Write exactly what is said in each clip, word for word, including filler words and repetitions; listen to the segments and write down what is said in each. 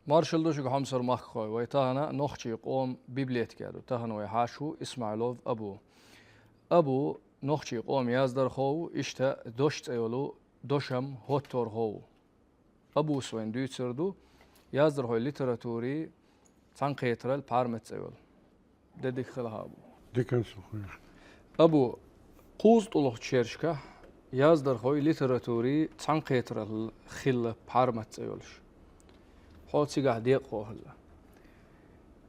Маршалла ду шуьга, хьомсара махкахой. Вай тахана нохчий къоман библиотеке ду. Тахана вай хьаьша ву Исмаилов Абу. Абу нохчий къоман яздархо ву, иштта «Дош» цӀе йолу дошам хӀотторхо ву. Абус вайна дуьйцур ду яздархойн литературин цхьаьнакхетаралла, «Пхьармат» цӀе йолу. Де дика хила хьо, Абу. Дика хила хьо. Абу, кхузткъалгӀачу шерашкахь яздархойн литературин цхьаьнакхетаралла хилла, «Пхьармат» цӀе йолуш. Хьо цигахь декъахо хилла.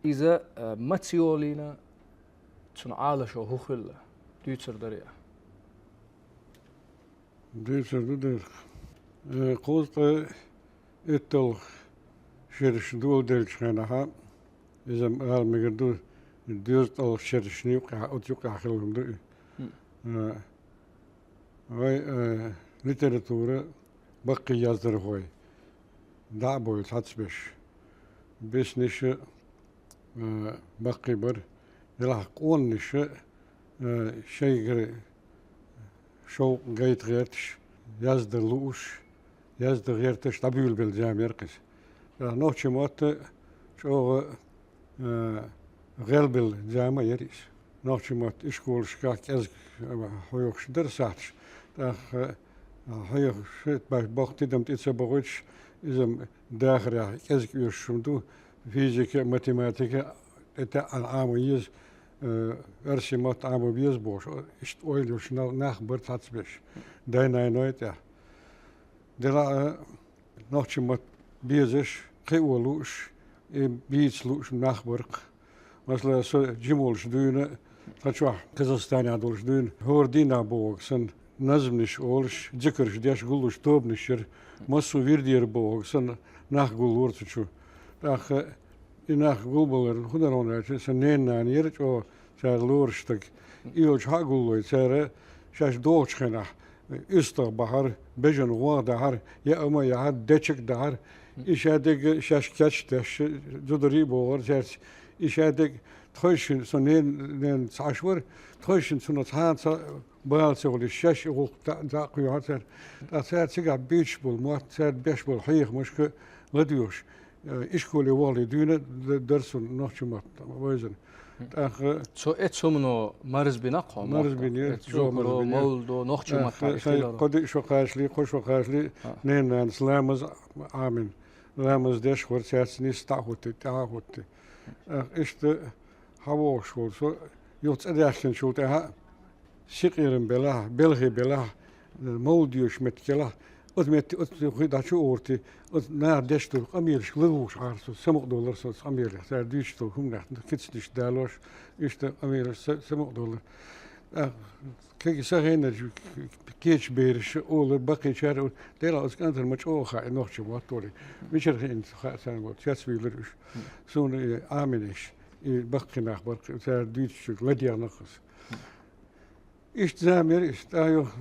Иза, а, маца йолийна, цуьнан Ӏалашо хӀун хилла, дуьйцур дарий ахь? Дуьйцур ду дера. Э, кхузткъе итталгӀа шераш доладеллачу хенахь, иза ала мегар ду, дезткъалгӀа шерашна юкъахь, оцу юкъахь хилла хӀума ду и. Э, вай, э, литература, баккхий яздархой дӀа а бовлий, цхьацбеш. Биснарш а, э, баккхий бара, делахь къонаша, э, шайгара шовкъ гайта гӀерташ, яздан лууш, яздан гӀерташ дӀабуьйлабелла зама яра-кх иза. Э, нохчийн мотт чӀогӀа, э, гӀелбелла зама яра иза. Нохчийн мотт ишколашкахь кӀезиг, э, хьоьхуш дара сахьташ. ТӀаккха, э, хьоьхуш, боху тидам тӀе ца бохуьйтуш, иза дахарехь кӀезиг оьшуш хӀума ду, физика, математика тӀетаьӀӀина Ӏамо еза, э, оьрсийн мотт Ӏамо беза бохуш, иштта ойла йолуш на-, нах бара цхьацбеш, дай-наной тӀехь. Делахь а, нохчийн мотт безаш, кхио лууш, и бийца лууш нах бара-кх. Масала, со жима волуш дуьйна, тхан чохь, Казахстанехь долуш дуьйна, хӀора дийнахь бохург санна, назманаш олуш, зикарш деш гуллуш тобанаш яра, массо а вирдера бохург санна, нах гуллора цу чу. ТӀаккха и нах гулбаларна хӀун дара хьуна аьлча, сан ненан нана яра чӀогӀа цара лоруш стаг. И йолчу хьа а гуллой, цара шаьш догӀучу хенахь, уьстагӀ бахьара, бежана гӀогӀ дахьара, яа ма яхьара, дечиг а дахьара. И шадерг шаьш кечдеш, зударий а бохура цаьрца. И шадерг тхойшинна, со нен-, ненан цхьаъ вара, тхойшинна цунах цхьана а цхьа бала ца хуьлуш, шаьш и гӀуллакх дӀа, дӀа а кхоьхьура цара. Ткъа цара цигахь буьйцуш болу мотт, цара беш болу хьехамашка ладоьгӀуш, э, ишколе вахале дуьйна д-, дара суна нохчийн мотт вевзина. ТӀаккха цо эцу хӀумано марзбина-кх хьо мотт? Марзбина, эцу чӀогӀа зугаро, марзбина. Мовлудо, нохчийн маттахь. ТӀаккха сайн кхо диъ шо кхачале, кхо шо кхачале, ненан нанас ламаз Ӏамийна. Ламаз деш вара, цаьрца нийсса дӀа а хӀоттий, тӀаьхьа а хӀоттий. ТӀаккха иштта хьан вогӀуш волу со, юха цӀа даьхкинчул тӀаьхьа, сикъерам белахь, белхи белахь, мовлид доьшуш меттиг елахь, оцу метте, оцу хи дӀа чу а гӀуртий, оцу наха деш долу къамелашка ладугӀуш Ӏара со, самукъадоллар со оцу къамелех, цара дуьйцуш долу хӀуманех кицанаш далош, иштта къамелаш са-, самукъадоллар. ТӀаккха кегий сан хенарчу кечбераш олура, баккхийчара олура, делахь оцу кӀантана ма чӀогӀа хаьа и нохчийн мотт олий. Мичара хиъна хаьа царна, вот, цецвуьйлура уьш. Суна и Ӏамийнарш, и баккхий нах бара-кх, цара дуьйцучуьнга ладегӀна-кх аса. Иштта зама яра иза, тӀаккха юха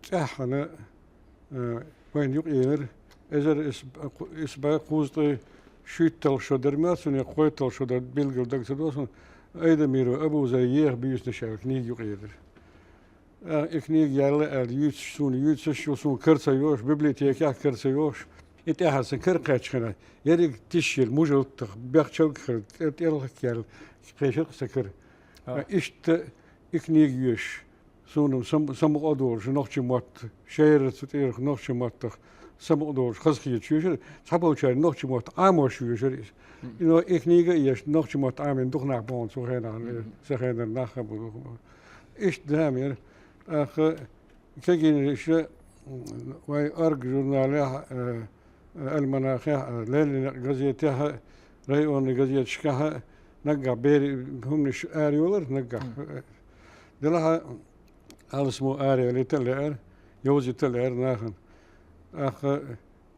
цӀеххьана, э, вайна юкъаелира. Эзар исс б-, исс бӀе кхузткъе шийтталгӀа шо дара моьтту суна, я кхойтталгӀа шо дара, билггал дага ца до суна, Айдамиров Абузаран «Еха буьйсанаш» аьлла книга юкъаелира. Э, и книга яьлла аьлла юьйцуш, суна юьйцуш ю, суна кара ца йогӀуш, библиотекехь кара ца йогӀуш. И тӀаьхьа сан кара кхаьчча хенахь, ерриг тиша елла, мужалтах, бехчалг хилла, тӀе-, тӀелхак яьлла, кхечира-кх сан кара. А. Иштта и книга йоьшуш, суна сам-, самукъа а долуш, нохчийн мотт, шайра цу тӀера нохчийн маттах самукъа долуш, хазахеташ йоьшура, цхьаболчара нохчийн мотт Ӏамош йоьшура иза. Мгм. И но-, и книга а еш, нохчийн мотт Ӏамийна дукха нах бу хьуна цу хенахь, мгм, сан хенара нах а бу. Иштта зама яра. ТӀаккха кегийнаша, м, вай «Арг» журналехь, э, альманахехь, леррина газетехь, районный газеташкахь наггахь берийн хӀуманаш арайолура наггахь. Мгм. Делахь а алсамо араялийта а лаьара, йовзийта а лаьара нахана. ТӀаккха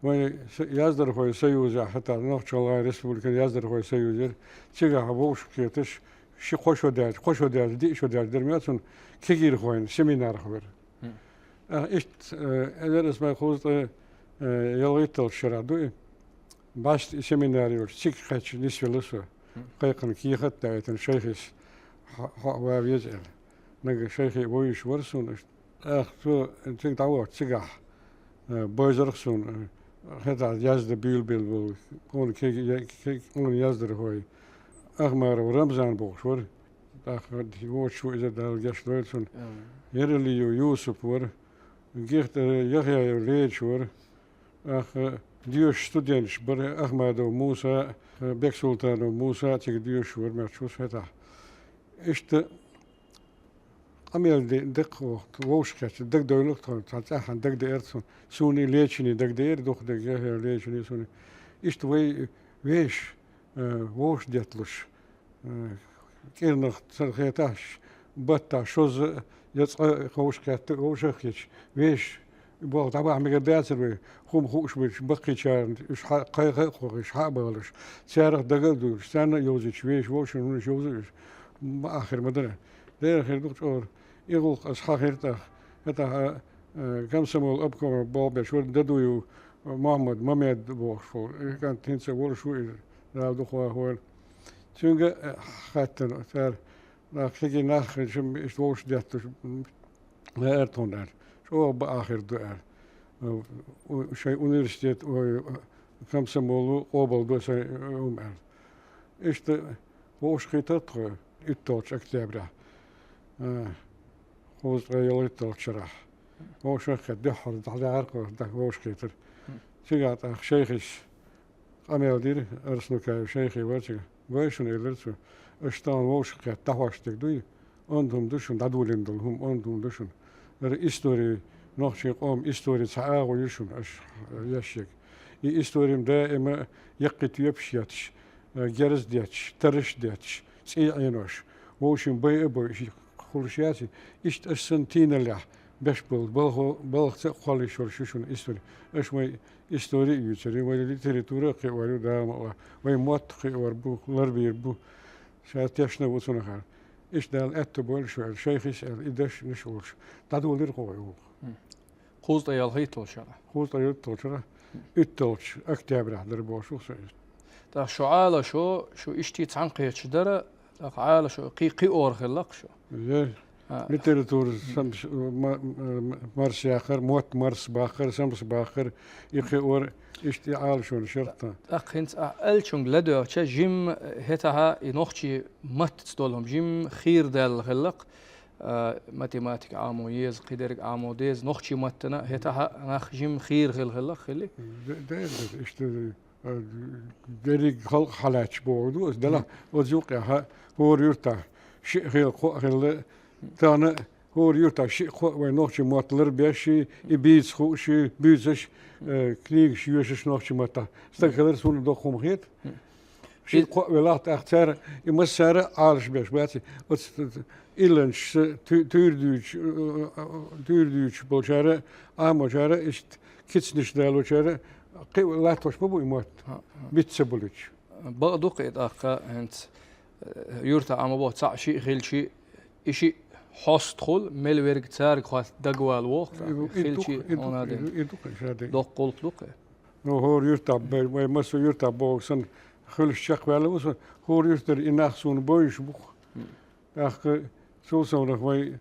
вайн с-, яздархойн союзехь хӀетахь, Нохч-ГӀалгӀайн Республикан яздархойн союз яра, цигахь вовшахкхеташ, ши-кхо шо даьлча, кхо шо даьлча, диъ шо даьлча дара моьтту суна, кегийрхойн семинарх вара. Мгм. А, иштта, э, эзар исс бӀе кхузткъе, э, ялхитталгӀачу шарахь ду и. БӀаьста и семинар йолчу цига кхаьчча нисвелла со. Мгм. Кхайкхина кехат а даийтина шайхис, хьо-, хьо а ван веза аьлла. Нагахь шайхе вовзуьйтуш вара суна иштта. ТӀаккха цо цига дӀавахча цигахь, э, бевзира-кх суна, э, хӀетахь яздан буьйлабелла болу, кхуна кег-, е-, кег-, кхуна яздархой. Ахмаров Рамзан бохуш вара. ТӀаккха вочу иза, Дала гечдойла цунна. Яралиев Юсуп вара. Гихтара Яхъяев Леча вара. ТӀаккха доьшуш студенташ бара: Ахмадов Муса, Бексултанов Муса, цига доьшуш вара, меттахоша хӀетахь. Иштта къамел де-, деккха вахта, вовшахкхетча, дагадевлла тхо, цхьа цӀеххьана дагадеара цунна. Суна, Лечина дагадеара, дукха дага, Лечина суна. Иштта вай вешан, э, вовшах детталуш, э, кӀирнах ца хеташ, баттахь шозза я цкъа вовшахкхетта, вовшахкхетча, вешан болх дӀабахьа мегар дацара вай, хӀума хууш бечу баккхийчарна, уьш хьа-, кхайкха а кхойкхуш, хьа а балуш, царах дага а дуьллуш, царна а йовзийча, вешан вовшийн хӀуманаш йовза а уьш, ма аххир ма дара. Дера хир ду-кх чӀогӀа. И гӀуллакх аса хьахийра тӀаккха. ХӀетахь, э, комсомол обкома болх беш вара Дадуев Мохьмад, Мамед бохуш волу. И кӀант хӀинца а волуш ву иза, Дала дукха вахавойла. Цуьнга, э, хаьттина цара, нах кегий нах хилча, иштта вовшах детталуш, м, лаьара тхуна аьлла. ЧӀогӀа баа хир ду аьлла. Э, у-, шайн университет, ой, комсомоло къобалдо сайн, э, хӀума аьлла. Иштта вовшахкхийтира тхо уьтталгӀачу октябрехь, э, кхузткъе ялхитталгӀачу шарахь. Вовшахкхетта дуьххьара дӀадахьара тхо, дӀа-, вовшахкхийтира. Цигахь тӀаккха шайхис къамел дира, Арснукаев шайхи вара цигахь. Гой шуна, элира цо, аша тахана вовшахкхетта дӀахьош дерг дуй, онда хӀума ду шуна, дӀадолийна долу хӀума онда хӀума ду шуна. ХӀара истори, нохчийн къоман истори цхьа агӀо ю шуна аша еш ерг. И истори-м даима яккхий тоьпаш етташ, э, герз детташ, тарраш детташ, цӀий Ӏенош, вовшийн байа а бойуш хуьлуш яц и. Иштта аша санна тийналлехь беш болу балхо-, балхаца а кхоллуш йолуш ю шуна истори. Аша вайн истори а юьйцур ю, вайн литература а кхиор ю, Дала ма вай, вайн мотт а кхиор бу, ларбийр бу. Ша тешна а ву цунах аьлла. Иштта Дала аьтто бойла шу аьлла, шайхис аьлла, и даш ниш олуш. ДӀадолийра кхо вай гӀуллакх. Кхузткъе ялхитталгӀачу шарахь. Кхузткъе ялхитталгӀачу шарахь, уьтталгӀачу октябрехь дара бохуш ву со иза. ТӀаккха шу Ӏалашо, шу иштта цхьаьна кхеташ дара, тӀаккха Ӏалашо кхи-, кхиор хилла-кх шу. Е. А. Литература самс-, ма-, ма-, марс яхар, мотт марс бахар, самс бахар, и кхиор, иштта и Ӏалашонаш яра тхан. ТӀаккха хӀинца ахь аьллачуьнга ладоьгӀча, жимма хӀетахь и нохчийн маттаца долу хӀума жимма хийра даьлла хилла-кх, а, математика Ӏамо еза, кхидерг Ӏамо деза, нохчийн маттана хӀетахь нах жимма хийра хилла хилла-кх хили. Де-, де-, де-, иштта, а, дерриг халкъ хьалаьцча бохург ду аса, делахь оцу юккъехь хӀора юьртахь шиъ хилла, кхоъ хилла, тахана хӀора юьртахь шиъ-кхоъ вайн нохчийн мотт ларбеш, и бийца хууш, буьйцаш, э, книгаш йоьшуш нохчийн маттахь стаг хилар суна доккха хӀума хета. Шиъ-кхоъ велахь, тӀаккха цара, и массара а Ӏалашбеш бац. Оцу илланчаш, ту-, туьйра дуьйцуш, э, э, туьйра дуьйцуш болчара, Ӏамочара, иштта кицанаш далочара кхин а латтош ма бу и мотт, биц ца болуьйтуш. Бакъ ду-кх и тӀаккха хӀинца, э, юьртахь Ӏамо боху цхьаъ шиъ хилчи, и шиъ хьоста хуьлу, мел верг цаьрга хатта дагавала воху. И ду-, и хилчи, ду-, и ду-, хьуна и ду-, и ду-кх, и ша де. Доккха гӀуллакх ду-кх. Ну, хӀора юьртахь бай-, вай массо а юьртахь боху санна, хуьлуш чекхваьлла ву со, хӀора юьртара и нах суна бовзуш бу-кх. ТӀаккха цул совнах вай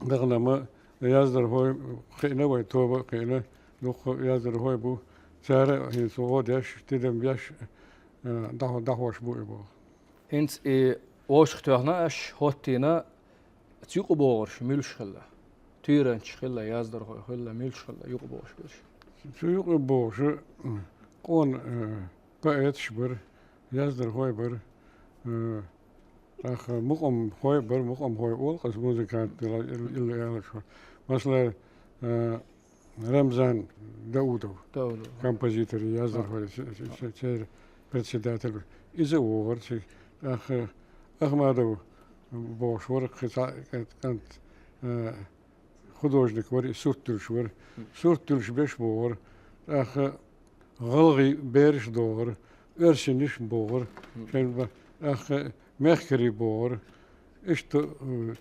дахана ма яздархой кхиъна, вай тоба а кхиъна, дуккха яздархой бу. Цара а хӀинца гӀо деш, тидам беш, э, дӀахо-, дӀахьош бу и боху. ХӀинца и вовшахтоьхна аш, хӀоттийна, цу юкъа богӀурш муьлш хилла? Туьйранчаш хилла, яздархой хилла, муьлш хилла юкъа богӀуш берш? Цу юкъа богӀуш, м, къона, э, поэташ бара, яздархой бара, э, тӀаккха мукъамхой бара, мукъамхой олу-кх аса, музыкант дела, ил-, илла аьллачу. Масала, э, Рамзан Даудов, Даудов, композитор, яздархой, ц-, ц-, ц-, церан председатель бара. Иза а вогӀура цига. ТӀаккха Ахмадов бохуш вара кхин цхьа кӀант, кӀант, э, художник вара, и сурт дуьллуш вара. Сурт дуьллуш беш бохура. ТӀаккха гӀалгӀай бераш догӀура, оьрсинаш богӀура. Шайн ба-, тӀаккха мехкарий богӀура. Иштта, э,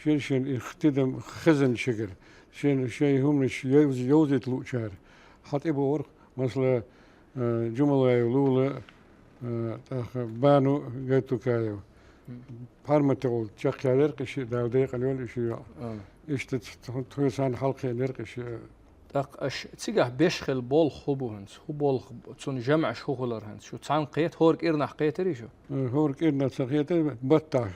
шен-шен и тидам хезна шегара, шен, шайн хӀуманаш йовз-, йовзийта луучара. Хьан тӀе богӀура, масала, э, Джумалаев Лула, э, тӀаккха Бану Гайтукаев. Пхьарматехула чекхъяьллера-кх и шиъ, Дала декъала йойла и шиъ йоӀ. Иштта ц-, ц-, тхоьца хьалакхиънера-кх и шиъ. ТӀаккха аша цигахь беш хила болх хӀун бу хӀинца? ХӀун болх бу? Цунна жамӀаш хӀун хилар хӀинца? Шу цхьаьна кхета, хӀора кӀирнахь кхетарий шу? Э, хӀора кӀирнахь ца кхета, баттахь,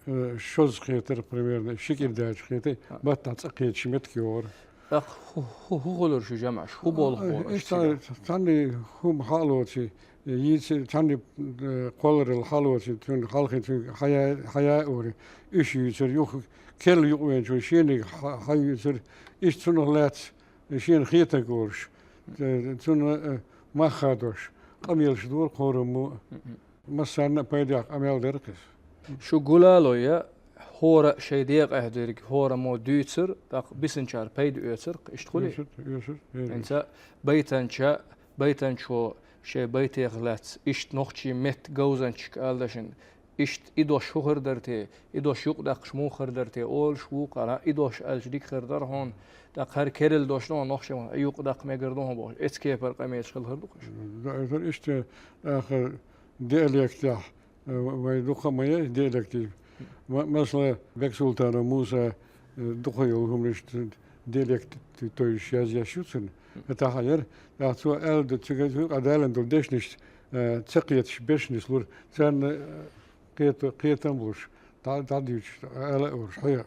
э, шозза кхетар, примерно, ши кӀира даьлча кхета, баттахь цкъа кхеташ меттиг йогӀура. ТӀаккха хӀу-, хӀу-, хӀун хилар шу жамӀаш? ХӀун болх бора аша цигахь? Э, иштта цхьанне хӀума хьалоций, йийца, цхьанне, э, кхолларал хьалоций, цуьнан хьалхе цуьнга хьая-, хьаяьй уьри, уьш юьйцура, юха керла юкъавеначо шениг хьа-, хьаюьйцура, иштта цунах лаьцна шена хетарг олуш, э, цунна, э, мах хадош, къамелаш дора кхораммо. Массарна а пайдехь къамел дара-кх иза. Шу гулало я, хӀора а шайн декъехь дерг хӀораммо дуьйцура, тӀаккха бисинчара пайда оьцура-кх, иштта хуьлий? Оьцура, оьцура, оьцура. ХӀинца байтанча, байтанчо шайн байтех лаьцна, иштта нохчийн меттан говзанчашка ала дашна, иштта и дош хӀун хир дара те, и дош юкъадаьккхича муха хир дара те, олуш ву-кх, ара, и дош аьлча дика хир дара хьуна, тӀаккха хӀара керла дош ду хьуна нохчийн, и юкъадаккха мегар ду хьуна бохуш, эцу кепара къамелаш хила хир ду-кх уьш. Да, это иштта, тӀаккха диалектехь, э, вай дукха а ма яй диалектий. Ма-, масала, Бексултанов Муса, э, дукха йолу хӀуманаш диалект, то есть язъеш ю цунна. ХӀетахь а яра, тӀаккха цо аьлла ду, цига цу юкъа далийна долу дешнаш, э, ца кхеташ бешнаш лура, царна, э, кхета-, кхетам болуш, дӀа-, дӀадуьйцуш, ала а олуш, хье-,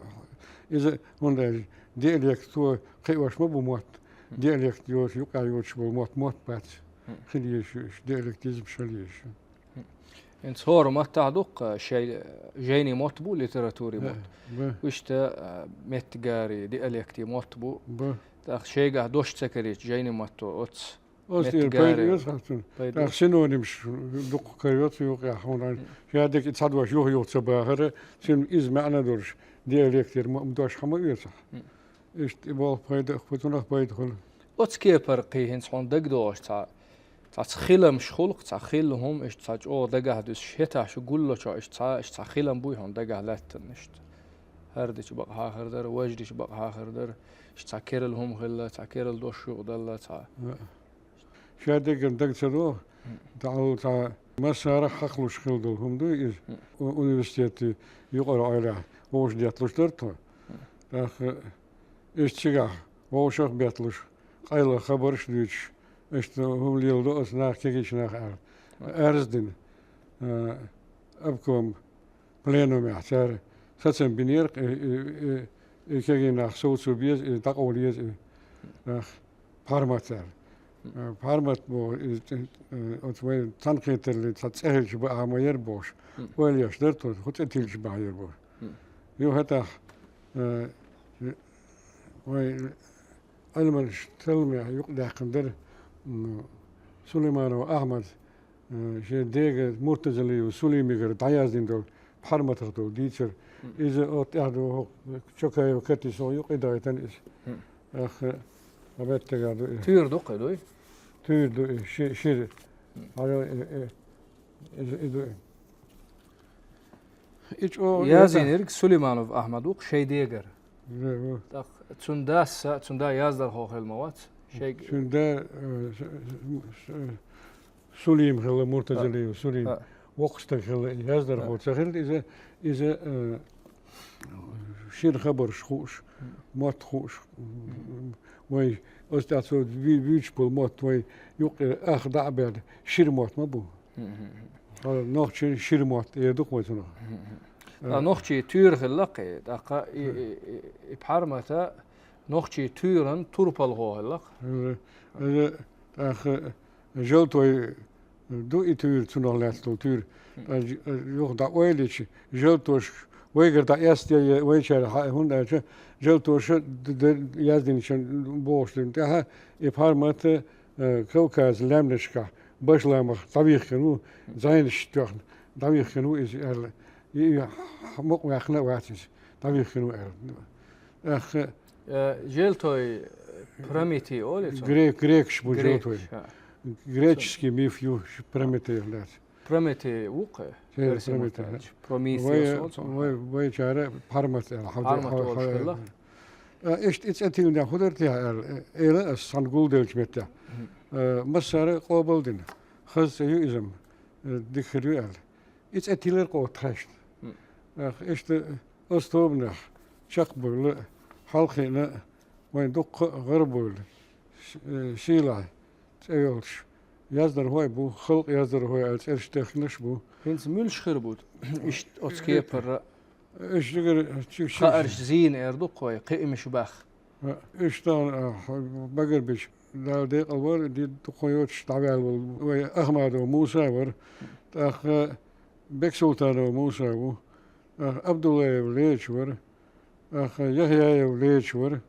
иза, хӀунда аьлча диалект цо кхиош ма бу мотт, диалект йоцуш, юкъахь йоцуш болу мотт, мотт бац. Хила езаш ю уьш, диалектизмаш хила езаш ю. ХӀинца хӀора маттахь дуккха шайн жайни мотт бу, литератури мотт. Бу. Иштта, а, меттигари, диалектий мотт бу. Бу. ТӀаккха шайгахь дош ца карийча жайни матто оццу Оцу тӀера пайда оьцу хьан цунна? Пайда оьцу. ТӀаккха синонимаш дуккха карайо цу юкъехь, хьуна ша дерг и цхьа дош юха-юха ца бахара, цуьнан иза маьӀна долуш, диалектера ма-, дош хьан ма оьцу хьан? Иштта и болх пайда, кху цунах пайда хуьлу. Оцу кепара кхин хӀинца хьуна дагадогӀуш цхьа, цхьацца хиламаш хуьлу-кх, цхьа хилла хӀума, иштта цхьа чӀогӀа дагахь дуьсуш, хӀетахь шу гуллучохь, иштта цхьа, иштта цхьа хилам буй хьуна дагахь лаьттина иштта? ХӀара дича бакъахьа хир дара, важа дича бакъахьа хир дара, иштта цхьа керла хӀума хилла, цхьа керла дош юкъадалла, цхьа. Ша деггара дага ца догӀу, тахьал цхьа массарах хьакхалуш хила долу хӀума дуй иза. У-, университетан юкъара Ӏойлехь вовшах детталуш дара тхо. ТӀаккха иштта цигахь вовшах а бетталуш, къайлаха хабарш а дуьйцуш, иштта хӀума леладо аса наха, кегийчу наха аьлла. Аьрз а дина, а, обком пленумехь цара сацам бинера, и, и, и, и кегий нах совцо беза, и дӀакъовла еза, и, ах, Пхьармат аьлла. Э, Пхьармат боху, и, э, оцу вайн цхьаьнакхетараллин цхьа цӀе хилча баа ма яра бохуш. Ойла еш дара тхо, хӀун цӀе тиллича бахьа яра бохуш. Юха тӀаккха, э, вайн Ӏилманаш талламехь юкъадаьккхина дара, м, Сулайманов Ахьмад, Э, шен дега Муртазалиев Сулимигара дӀаяздина долу Пхьарматах долу дийцар. Иза оцу тӀехь ду хӀокху Чокаев Катис юкъа дайтина иза. Ах, э, а меттигахь ду и. Туьйра ду кхин, дуй? Туьйра ду и, ши-, шира. Хьажал, э, э, иза и ду и. И чӀогӀа яздинарг Сулайманов Ахьмад ву-кх шайн дегара. Ве, ву. ТӀаккха цуьнан дас а, цуьнан да яздархо хилла ма вац? Шайга. Цуьнан да, э, с-, с-, с-, Сулим хилла, Муртазалиев Сулим. А. Воккха стаг хилла, яздархо ца хилла, иза, иза, э, шира хабарш хууш, мотт хууш, вай, оцу тӀехь цо вуь-, вуьйцуш болу мотт вай юккъе ах дӀа а баьлла, шира мотт ма бу. Хьо нохчийн шира мотт эр ду-кх вай цунах. Э. Ткъа нохчийн туьйра хилла-кх и, тӀаккха и, и, и, и Пхьармат а нохчийн туьйранан турпалхо хилла-кх. Э, э, тӀаккха Желтой ду и туьйра, цунах лаьцна долу туьйра. Ткъа ж-, э, юха дӀа ойла йича, Желтош вайгара дӀа эцна я, вайчара хьа-, хӀунда аьлча, Желтоша д-, д-, яздинчун бохуш дина тӀаьхьа, и Пхьармат а, э, Кавказ лаьмнашкахь башламах дӀавихкина ву, зӀенаш тоьхна дӀавихкина ву иза аьлла. И, и мукъа ваьккхина а вац иза, дӀавихкина ву аьлла. Ах, э, Желтой Прометей олий цунах? Грек-, грекаш бу Желтой. Грекаш, а. Греческий миф ю ш-, Прометей лаьцна. Прометей ву-кх, э, Прометей. Эрсий маттахь аьлча. Промисиос олу цунах. Вай, вай, вайчара Пхьармат аьлла. Пхьармат олуш хилла. Э, иштта и цӀе тиллинехь хӀун дара техьа аьлла, э, эла ас цхьана гулделлачу меттехь. Э, массара а къобалдина. Хаза цӀе ю иза-м, э, дика хир ю аьлла. И цӀе тиллира-кх оцу тхаьшна. Ах, иштта оцу тобанехь чекхбевлла, хьалхийна вайн дуккха а гӀарабевлла, С-, э, сийлахь цӀе йолуш яздархой бу, халкъан яздархой аьлла цӀераш техкинарш бу. ХӀинца муьлш хир бу иштта оцу кепара? Уьш дигара чу-, чу-, хаарш зийна эр ду кхой, кхиамаш баха. Уьш тахана, а, багарбича, Дала декъал вара, ди дукха йоцуш дӀаваьлла волу вай Ахмадов Муса вара, тӀаккха Бексултанов Муса ву, тӀаккха Абдуллаев Леча вара, тӀаккха Яхьяев Леча вара,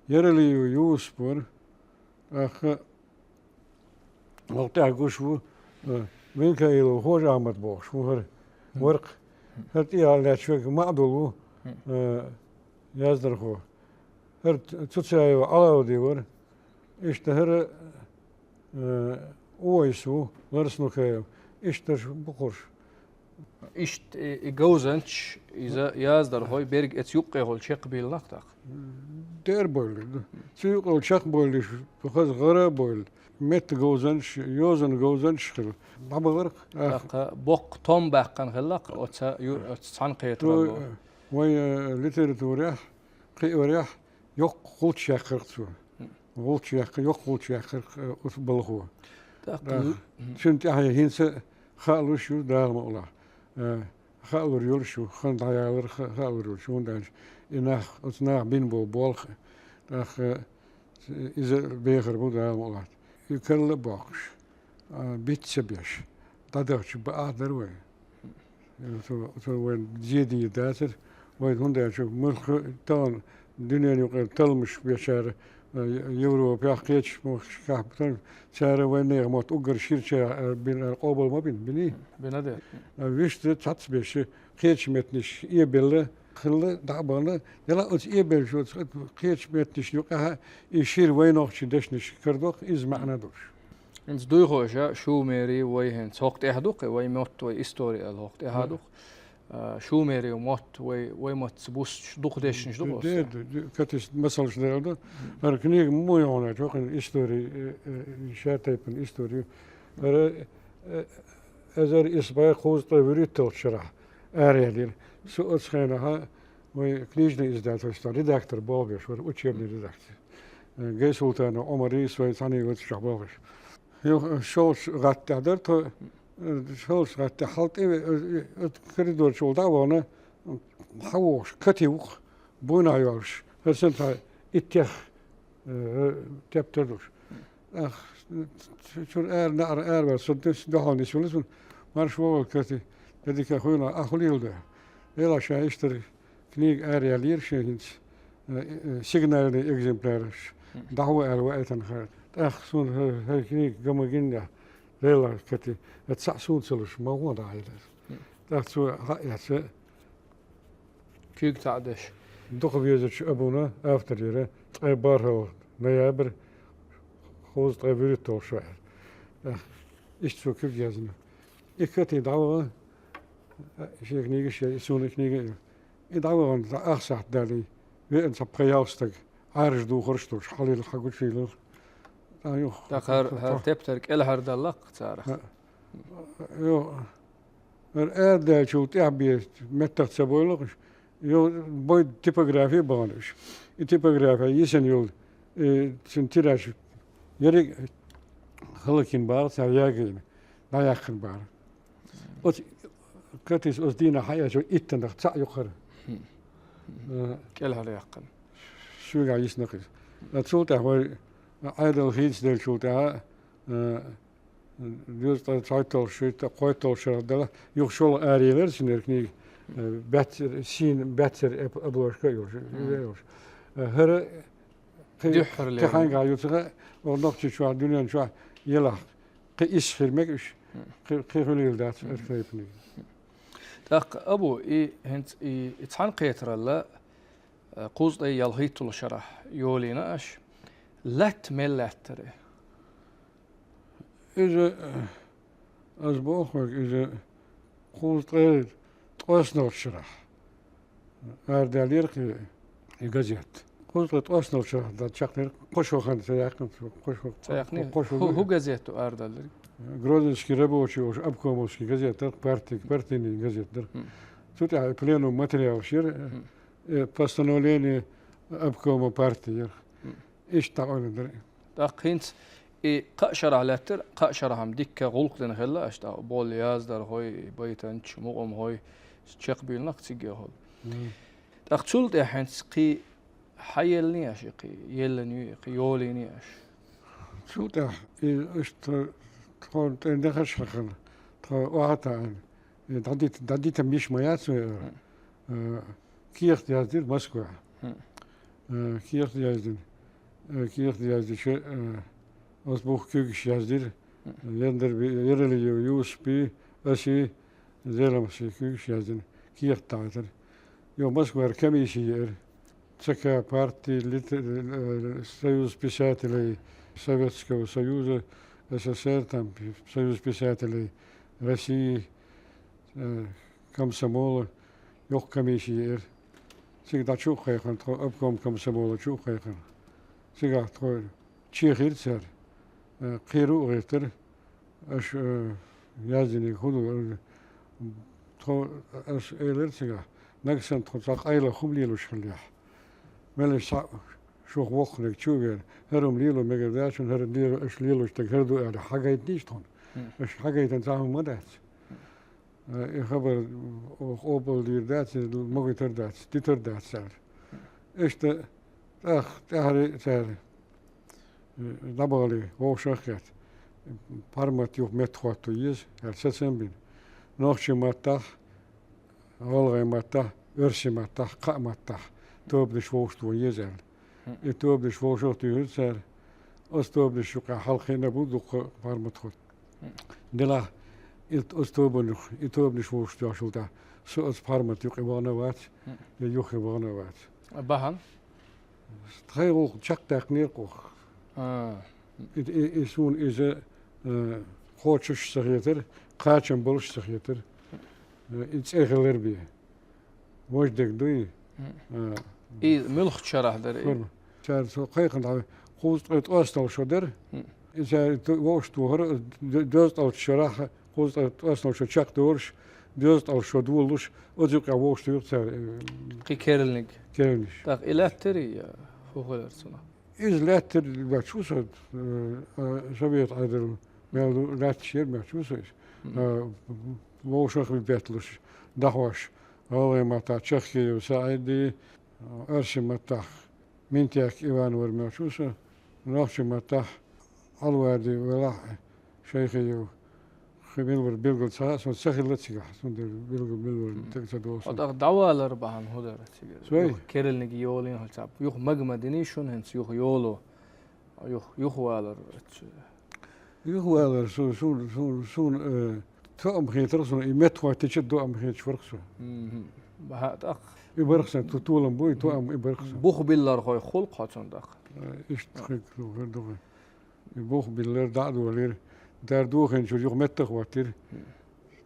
Яралиев Юсуп вара, тӀаккха хӀокху тӀехь гуш ву, а, Венкаилов Хож-Ахьмад бохуш ву хӀара. Варкх. ХӀара тӀехьа лаьтташ верг Маъдул ву, а, яздархо. ХӀара Цуцаева Ӏалауди вара. Иштта хӀара, а, Увайс ву, Ларснукаев. Иштта дарш бу кхуьш. Иштта и, и говзанчаш, иза яздархой берг эца юккъехула чекхбийлла нах тӀаккха? Дера бойла. Цу юккъехула чекхбойлиш, хаза гӀара а бойла. Метта говзанчаш, йозанан говзанчаш хила. ДӀабахара. ТӀаккха боккха том баьккхина хилла-кх оцу ю-, оцу цхьаьнакхетаралло. Вайн, э, литературехь, кхиорехь йоккха гӀулч яьккхира-кх цо. ГӀулч яьккхи-, йоккха гӀулч яьккхира-кх, э, оцу балхо. ТӀаккха цуьнан тӀаьхье хӀинца а хаалуш ю, Дала мукъ лахь. Э, хаалур йолуш ю, хан дӀаялар ха-, хаалур йолуш ю, хӀунда аьлча и нах, оцу наха бина болу болх, тӀаккха, э, иза бехар бу, Дала мукъ лахь. И карла а боккхуш, а, биц ца беш, дӀадахча бакъахь дара вай. Цо, цо вайн зен дийр дацара, вай, хӀунда аьлча муьлхха а тахана дуьненан юкъара талламаш бечара, а, Европехь, кхечу махкашкахь, цара вайн нехан мотт уггар ширачарах, а, бина аьлла къобал ма бина, биний? Бина де. А, вуьшта цхьацца беш, кхечу меттанаш эбелла хилла, дӀа а бахана, дела оцу эбеллачу оцу кхечу меттанашна юкъахь и шира вайн нохчийн дешнаш карадоккху, иза маьӀна долуш. ХӀинца дуй хууш, шумери вай хӀинца хӀокху тӀехь ду-кх, вай мотт, вай истори аьлла хӀокху тӀехь ду-кх. А, шумери мотт вай, вай маттаца буссаш дукха дешнаш ду-кх оцу? Де, де, де, катис масалш дер ду. ХӀара книга муха ю хьуна, чохь истори, э, э, шатайпана истори. ХӀара, э, эзар исс бӀе кхузткъе вуьрхӀитталгӀачу шарахь араяьллера. Со оцу хенахь вай книжный издательство редактор болх беш вара, учебный редактор. Э, Гайсултанов Ӏумарий, со цхьаьна оцу чохь болх беш. Юха шолгӀачу гӀаттехь дара тхо, э, шолгӀачу гӀаттехь хьал тӀе, э, э, коридор чухула дӀа а вахана, хьан вохуш, кати ву-кх, буйнахь йолуш, хӀара санна цхьа иттех, э, тептар долуш. Ах, чуьра ара, неӀара араваьлла, со дес-, дуьхьал нисвелла, цунна марша вогӀийла, кати, де дика хуьйла, ахь хӀун леладо? Делахь ша иштта книга араяьллера шен хӀинца, э, э, сигнальный экземпляраш, дӀахьо аьлла ваийтина хӀара. ТӀаккха суна хӀара, хӀара книга ган ма гиннехь, лела, кати, аса цхьаъ суна ца луш, ма гӀо дӀахьийла. ТӀаккха цо хьаэца, куьйга цхьаъ деш. Дукха везачу Абуна, автор яра, ткъе бархӀалгӀа ноябрь, кхузткъе вуьрхӀитталгӀа шо аьлла. Э, иштта цо куьг яздина. И кати дӀаваха, э, шен книгаш яра, и суна книга а ю. И дӀавахана цхьа ах сахьт далий, веана цхьа пхи-ялх стаг, Ӏаьржа духарш долуш, хьалийла, хьан гучуйла. ТӀаккха юха, тӀаккха хӀара, хӀара тептар кӀелхьардалла-кх царах. Э, юха, хӀара арадаьллачул тӀаьхьа бен меттах ца бойла-кх уьш. Йо, бой типографи бахана уьш. И типографи йисина йолу, э, цуьнан тираж ерриг а хӀаллакйина бара, цара ягийна, дӀаяьккхина бара. Оцу катис оцу дийнахь хьаэцча иттанах цхьаъ ю-кх хӀара. Э, кӀелхьараяьккхина. Шуьйгахь йисна-кх иза. Ткъа цул тӀаьхьа вай Ӏедал хийцаделлачул тӀаьхьа, э, доьзткъе цхьайтталгӀа шуьйтта, кхойтталгӀа шарахь делахь, юха шолгӀа араелира цуьнан книга, э, баьццара, сийна баьццара эп-, обложка а йолуш, иза а йолуш. Э, хӀара кхин, дуьххьара кхин лерина. Хьайгахь ю ца хаьа, оха Нохчийчохь, дуьнен чохь елахь, кхин исс хир мега уьш, кхин, кхин хуьлийла дац, хӀара книга. ТӀаккха, Абу, и хӀинца и, и цхьаьнакхетаралла, э, кхузткъе ялхитталгӀа шарахь йолийна аша, лаьтта мел лаьттара? Иза, э, ас боху хьоьга, иза кхузткъе ткъоснолгӀачу шарахь арадаьллера-кх и газет. Кхузткъе ткъоснолгӀачу шарахь дан чекхдира, кхо шо хан ца яьккхина, кхо шо, ца яьккхина? Кхо шо. ХӀу-, хӀун газет ду арадалларг? Грозненский рабочий олуш обкомовский газет дара, парти-, партийный газет дара. Мгм. Цу тӀехь пленум материалаш яра, мгм, э, постановление обкома партии яра. Мгм. Иштта дӀакъевлина дара. ТӀаккха хӀинца и кхаа шарахь лаьттара, кхаа шарахь-м дикка гӀуллакх дина хилла аша, тӀаккха болу яздархой, байтанчаш, мукъамхой чекхбийлина-кх циггахула. Мгм. ТӀаккха цул тӀаьхьа хӀинца кхин хьан еллиний аша и кхин, еллина юй и кхин, йолийний аша? Цул тӀаьхьа и аша тхо, тхо тӀе дехаш хьахана, тхо охьатаӀийна. Э, дӀадита-, дӀадита миш ма яц вай, э, э, кехат яздира Москвахь. Э, кехат яздина. Э, кехат яздича, э, оцу буха куьйгаш яздира. Яндарби-, Яралиев Юсупи, аси, Зеламхаси куьйгаш яздина. Кехат дӀахьийтира. Йо, Москвара комисси еара. Ц К партии, лит-, э, Союз писателей Советского Союза, С С С Р, там, Союз писателей России, э, комсомола, йоккха комисси еара. Цига дӀа чу а кхайкхина, тхо обком комсомола чу а кхайкхина. Цигахь тхо чехира цара, э, кхера а гӀиртира. Аша, э, яздинарг хӀун ду? Тхо, ас элира цигахь, нагахь санна тхо цхьа къайлаха хӀума лелош хиллехь. Мел аша цхьаъ шух воккханиг чу а веана, хӀара хӀума лело мегар дац шуна, хӀара лело, аша лелош дерг хӀара ду аьлла, хьагайтинийша тхуна. Мгм. Аша хьагайтина цхьа хӀума ма дац. Э, и хабар оха къобалдийр дац, и могуьйтар дац, дитар дац цара. Иштта тӀаккха тӀаьхьарий цара, э, дӀабахале, вовшах а хетта, пхьармат юха меттахӀотто еза аьлла, сацам а бина. Нохчийн маттахь, гӀалгӀайн маттахь, оьрсийн маттахь, кхаа маттахь тобанаш вовшахтоха еза аьлла. И тобанаш вовшах а туьйхира цара. Оцу тобанаш юкъахь хьалха хиъна бу дуккха пхьармат хӀотто. Делахь, и оцу тобанах, и тобанаш вовшахтоьхначул тӀаьхьа со оцу пхьармат юкъе вахана а вац, я юххе вахана а вац. Бахьана? Тхайн гӀуллакх чекхдаьккхинера-кх оха. А. И, и, и суна иза, э, кхочуш ца хетара, кхачам болуш ца хетара. Э, и цӀе хилар бен. Важа дерг дуй? Мгм. А. И муьлхачу шарахь дара и? Форма. Цара со кхайкхина дӀа кхузткъе ткъостанал шо дара. Мгм. И цара ту-, вовшахтохара, д-, доьзткъалчу шарахь кхузткъе ткъостанал шо чекхдолуш, доьзткъалчу шо долалуш, оцу юкъахь вовшахтуьйхира цара, э, кхин керланиг. Керланаш. ТӀаккха и лаьттарий, я хӀун хилар цунах? Иза лаьттар моьттуш ву со, э, э, совет Ӏедал мел ду лаьтташ яра моьттуш ву со иза. Мгм. Э, вовшах а бетталуш, дӀахьош, гӀалгӀайн маттахь Чахкиев СаӀид, э, оьрсийн маттахь Минтек Иван вара моьттуш ву со, нохчийн маттахь Алвади велахь, Шайхиев, кхин мила вара билггал ца хаьа, суна ца хилла цигахь, цундела билггал мила вара дага ца догӀу суна. ТӀаккха дӀавалар бахьана хӀун дара цигара? Сой? Юха керланиг йолийна хьо цхьаъ. Юха мага ма динний шуна хӀинца, юха йоло. Юха, юха валар. Юха валар, су-, су-, су-, суна, э, тоам хетара суна, и меттахӀоттича доам хеташ вара-кх со. Мгм. Бахьа тӀаккха. И бара-кх сан, ту-, толам бу, и тоам и бара-кх сан. Бух биллархой хул-кх хьо цунна тӀаккха. Э, иштта хир ду, хир ду. И бух биллар, дӀа а долийра. Дара дохийначуьра юха меттахӀоттийра.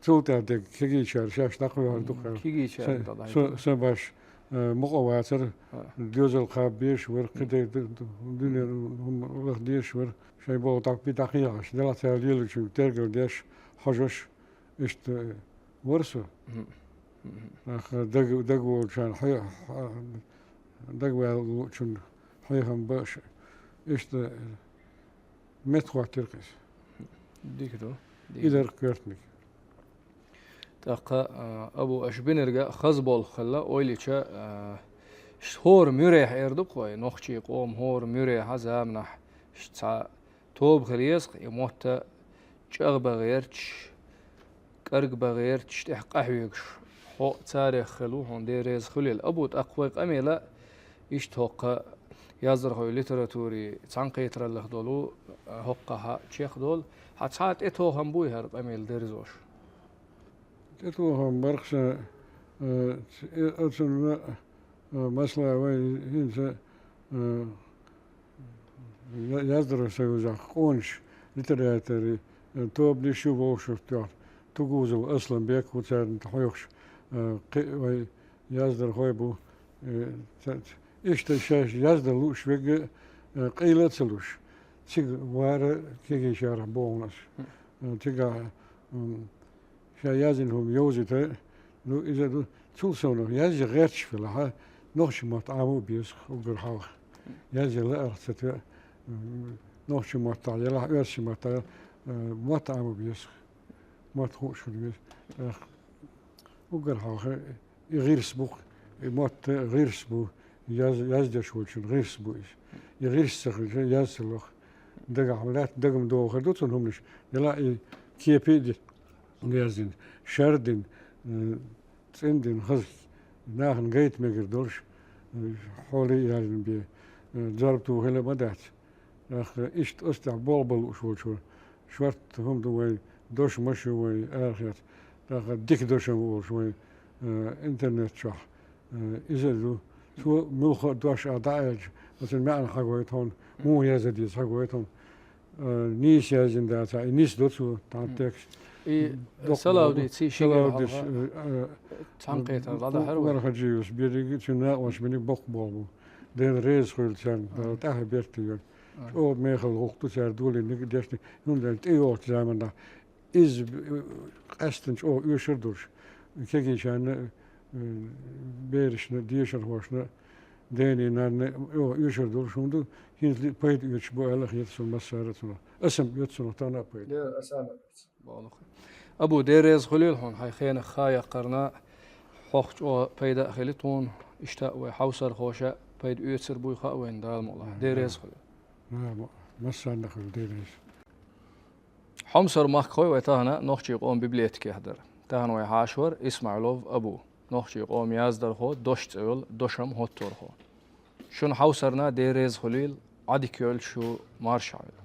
Цул тӀаьхьа дерг кегийчара шаьш дӀакхоьхьура дукха. Кегийчара дӀадахьийтира. Сан, сан баш, э, мукъа вацара, доьзал кхаба безаш вара, кхидерг ду-, ду-, дуьненан хӀума лаха дезаш вара. Шайн болх дӀа-, би дӀакхехьаш, делахь цара лелачуьнга тергал деш, хьожаш, иштта, э, вара со. Мгм. Мгм. Нах даг-, дагаволчарна хье-, хьа-, дагаваьлла волчунна хьехам беш, иштта меттахӀоттийра-кх иза. Дика ду, дика ду. И дара-кх коьртаниг. ТӀаккха, а, Абу, аша бинарг хаза болх хилла, ойла йича, а, ш-, хӀора муьрехь эр ду-кх вай, нохчийн къоман хӀора муьрехь заманахь ш-, цхьа тоба хила еза-кх, и мотт чӀагӀбан гӀерташ, кӀаргбан гӀерташ, тӀехь къахьоьгуш. Хьо царех хила ву, хьуна Дела реза хуьлийла. Абу, тӀаккха вай къамела иштта хӀокху яздархойн литературин цхьаьнакхетараллех долу, хӀокхахь чекхдолу. Хьан цхьа а тӀетохам буй хӀара къамел дерзош? ТӀетохам бара-кх сан, э, ц-, э, оцунна, э, масала вай хӀинца, э, я-, яздархойн союзехь къоначу литераторийн, э, тобанаш ю вовшахтоьхна. Тугузов Асланбек ву царна тӀехь хьоьхуш, э, кхин а вай яздархой бу. Э, ца-, ца-, иштта шаьш яздан лууш верг, э, къайла а ца луш, цига вара кегийчарах боху ас. Э, цигахь, м, ша яздина хӀума йовзийта, ну, иза ду, цул совнаха язъян гӀерташ велахь, нохчийн мотт Ӏамо а беза уггар хьалха. Язъян лаарх ца тоьа, м, Нохчийн маттахь, ялахь оьрсийн маттахь, э, мотт Ӏама беза. Мотт хууш хила веза. Эх, уггар хьалха и гӀирс бу, и мотт гӀирс бу, яз-, яздеш волчун гӀирс бу иза. И гӀирс ца хилча, яз ца лоха. Дагахь лаьтта дагам догӀу хир ду цунна хӀуманаш. Яла и кепе а ди-, яздина, шардина, э, цӀиндина хаза, нахана гайта мегар долуш, э, хьоле а яздина бен, э, зорба тухийла ма дац. ТӀаккха иштта оцу тӀехь болх бан лууш волчо, шортта хӀума ду вайн, дош-мош ю вайн арахец, тӀаккха дика дошам волуш вайн, э, интернет чохь, э, иза а ду. Цо муьлхха а дош а дӀааьлча, оцун маьӀна хьагойту хьуна, муха яздан деза хьагойту хьуна. Э, нийса яздина дацахь, и нисдо цо, тхан текст. И доккха Салавдис, ци ши Салавдис, гена хьалха э, э, цхьаьнакхетар ладахьара вай. Мархаджиевс берриг а цуьнан накъош биниг боккха болх бу. Дена реза хуьлда царна, Дала тӀаьхье беркате йойла. ЧӀогӀа мехала гӀуллакх ду цара долийниг а дешниг, хӀунда аьлча тӀейогӀучу заманахь иза, э, къаьсттина чӀогӀа оьшур а долуш, кегийчарна, э, берашна, дешархошна, дена-нанна чӀогӀа оьшур а долуш хӀума ду, хӀинца пайда оьцуш бу аьлла хета суна массара а цунах. Аса-м оьцу цунах тахана а пайда. Дера, аса-м оьцу. Боху. Абу, Дела реза хуьлийла хьуна, хьайн хенах хан яккхарна, хьох чӀогӀа пайда а хили тхуна, иштта а вай хьовсархоша пайда оьцур буй хаьа вайна, Дала мукъ лахь. Дела реза хуьлийла. Ма-, массарна а хуьлда Дела реза. Хьомсара махкахой вай тахана нохчийн къоман библиотекехь дара. Тахана вай хьаша вара Исмаилов Абу, нохчийн къоман яздархо, «Дош» цӀе йолу дошам хӀотторхо. Шуна хьовсарна Дела реза хуьлийла, Ӏадика йойла шу, марша Ӏойла.